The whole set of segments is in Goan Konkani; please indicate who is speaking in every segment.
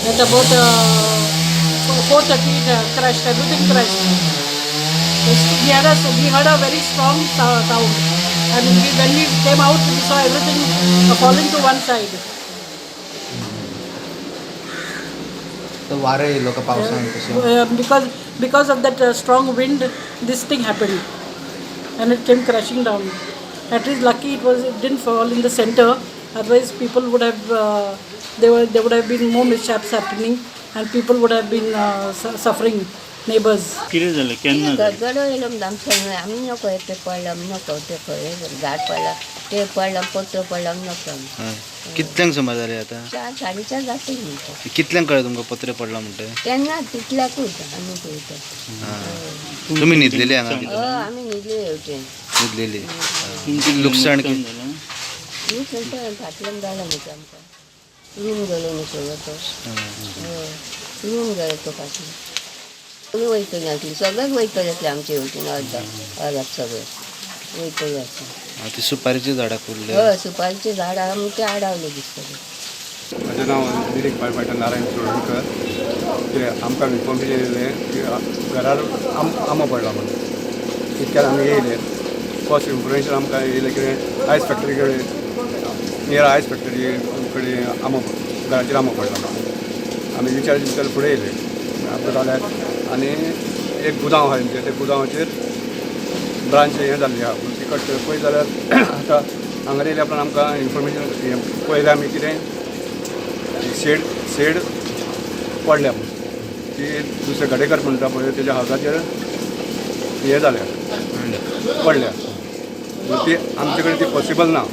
Speaker 1: At about 4:30 it crashed, everything crashed. We heard a very strong sound. And when we came out, we saw everything falling to one side.
Speaker 2: तर वारें येयलो का पावसान तशें?
Speaker 1: Because of that strong wind, this thing happened, and it came crashing down. At least lucky it didn't fall in the center. Otherwise, people would have there would have been more mishaps happening, and people would have been suffering. Neighbors.
Speaker 3: कितें जालें केन्ना जालें?
Speaker 4: गडगडो येयलो म्हणटा आमचो न्हय, आमी नको ते पडला आमी नको ते पडले झाड पडला ते पडला पत्रो पडला आमी नको आमी.
Speaker 2: हय. कितल्यांक सुमार जालें आतां?
Speaker 4: 4 4:30 जातली म्हणटा.
Speaker 2: कितल्यांक कळ्ळें तुमकां पत्रे पडला म्हणटा?
Speaker 4: तेन्ना तितल्याकूच आमी पळयता.
Speaker 2: तुमी न्हिदलेली हांगा?
Speaker 4: हय, आमी न्हिदले हेवटेन.
Speaker 2: न्हिदलेली.
Speaker 3: तुमचें
Speaker 2: लुकसाण
Speaker 3: नुकसान जालें?
Speaker 4: न्हू फाटल्यान जालें न्हू तें आमकां रूम गेलो न्हू सगळो तो. हय, रूम गेलो तो फाटल्यान. आमी वयतली आसली सगळेच वयतले आसले आमचे हेवटेन अर्दा अर्दाक सगळे वयतले आसले.
Speaker 2: ती सुपारीची झाडां पडली.
Speaker 4: हय, सुपारीचीं झाडां आमी ते आडावले दिसतले.
Speaker 5: म्हजें नांव दिलीप फायरफायटर नारायण चोडणकर. कितें आमकां इन्फॉर्मेशन येयलें की घरार आंबो पडला म्हणून. इतक्यान आमी येयले. फर्स्ट इन्फॉर्मेशन आमकां येयलें कितें आयस फॅक्टरी कडेन, नियर आयस फॅक्टरी कडेन आंबो, घराचेर आंबो पडला म्हणून. आमी विचार विचार फुडें येयले. आमकां जाल्यार आनी एक गुदांव आहा तेंचें, त्या गुदांवाचेर ब्रांच हें जाल्ली आहा पूण ती कट पळयत जाल्यार आतां हांगा येयल्या उपरांत आमकां इन्फॉर्मेशन हें पळयलें आमी कितें शेड पडल्या म्हूण. ती दुसरे गडेकर म्हणटा पळय तेज्या हावजाचेर हें जाल्या पडल्या. ती आमचे कडेन ती पॉसिबल ना.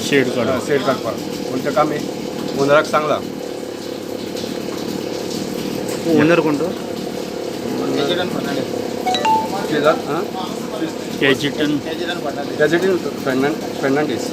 Speaker 3: शेड काडप.
Speaker 5: शेड काडपाक पूण ताका आमी ओनराक सांगलां.
Speaker 2: ओनर कोण तो?
Speaker 5: आं.
Speaker 3: कॅजिटन.
Speaker 5: गॅजेटीन फेर्नांडीस.